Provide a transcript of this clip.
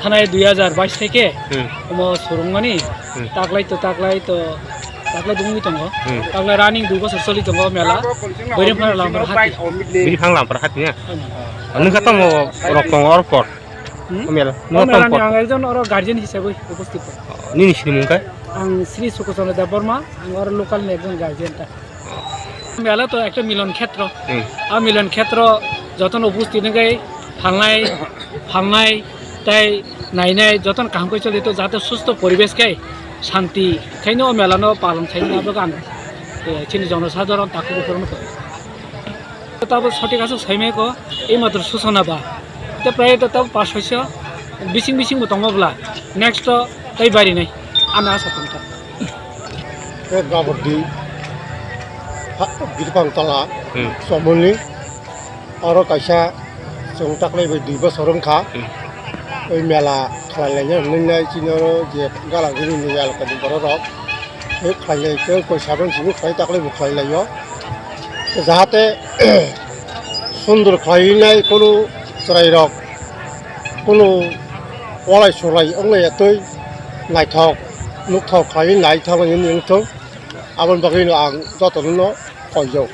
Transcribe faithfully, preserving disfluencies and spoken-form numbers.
Thanai dui hazar bais theke Hmm. omo surungmani Hmm. taklai to, taklai to, taklai dungwi tongo. Hmm. Taklai running dui bosor choli tongo mela. Boirimphang Lampara hati. Bini phang Lampara hati ya. Hmm. Nung kha tamo rok tongo or por. Hmm? O mela. Nung O kha tamo melani por. Ang ekjon oro guardian hisabe upasthit tongo. Nini sini mung kai? Ang Sri Sukuchondra Debbarma, ang oro local ni ekjon guardian ta. Mela to ekta milon khetro. Hmm. A milon khetro jotono upasthit wngwi phalnai, phalnai tei nainai jotono kaham khe choli to jate susto poribesh khe shanti khaino o mela no palon khaino abo ang, eh, chini jonosadharon takhuk bukhuk rokno koi. Tabo sotik aswk saimai ko ei matro susona ba. Te prai to tabo pas soiso bising bising bo tongma bwla. Next to tei bari nai. Ana asa tongkha. Tei Gabordi, ha, Birpang Tala, Hmm. Somoni, oro kaisa chwng taklai bai dui bosor wngkha. Hmm. Oi mela khlai laina hwnwi nai chini oro je Galangiri ni elaka ni borok rok. Tei khlai lai tei koi sabang simi khlai taklai bo khlai laio. Jahate sundor khlai nai kunu chwrai rok kunu walai sulai wnglai twi naithok nukthok khlai naithok wngthok. Aboni bagwino ang jotono koijak.